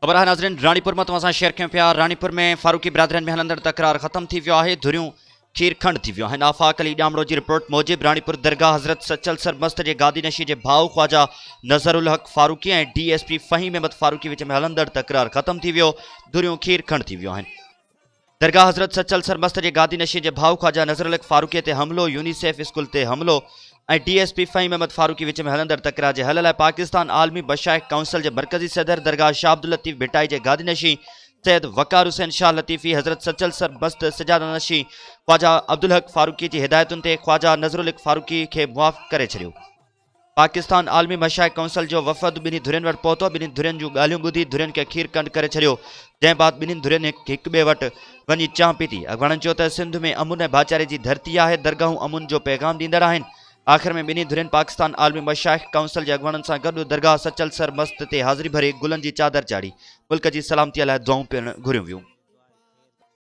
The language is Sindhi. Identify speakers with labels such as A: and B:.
A: خبر آهي ناظرين راڻيپور مان توهان سان شيئر ڪيون پيا راڻيپور ۾ فاروقي برادرين ۾ هلندڙ تڪرار ختم ٿي ويو آهي ڌريون کير کنڊ ٿي ويو آهن آفاق علي ڄامڙو جي رپورٽ موجب راڻيپور درگاهه حضرت سچل سرمست جي گادي نشي جي ڀاء Khawaja Nazar ul Haq Farooqi ۽ D S P Faheem Ahmed Farooqi وچ ۾ هلندڙ تڪرار ختم ٿي ويو ڌريون کير کنڊ ٿي ويو آهن درگاهه حضرت سچل سرمست جي گادي نشين جي ڀاء خواجه نظر الحق فاروقي تي حملو، يونيسيف اسڪول تي حملو ۽ D S P Faheem Ahmed Farooqi وچ ۾ هلندڙ تڪرار جي حل لاء پاڪستان عالمي مشائخ ڪائونسل جي مرڪزي صدر درگاهه شاهه عبداللطيف ڀٽائي جي گادي نشين سيد وقار حسين شاهه لطيفي حضرت سچل سرمست سجاده نشين خواجه عبدالحق فاروقي جي هدايتن تي خواجه نظرالحق فاروقي کي معاف ڪري ڇڏيو. پاڪستان عالمي مشائخ ڪائونسل جو وفد ٻنهي ڌرين وٽ پهتو، ٻنهي ڌرين جون ڳالهيون ٻڌي ڌرين کي کير کنڊ ڪري ڇڏيو، جنهن بعد ٻنهي ڌرين هڪ ٻئي وٽ وڃي چانهه پيتي. اڳواڻن چيو ته سنڌ ۾ امن ۽ ڀائيچاري جي ڌرتي آهي، درگاهون امن جو پيغام ڏيندڙ آهن. آخر ۾ ٻنهي ڌرين پاڪستان عالمي مشائخ ڪائونسل جي اڳواڻن سان گڏ درگاهه سچل سر مست تي حاضري ڀري گلن جي چادر چاڙهي ملڪ جي سلامتي لاء دعائون پڻ گهريون ويون.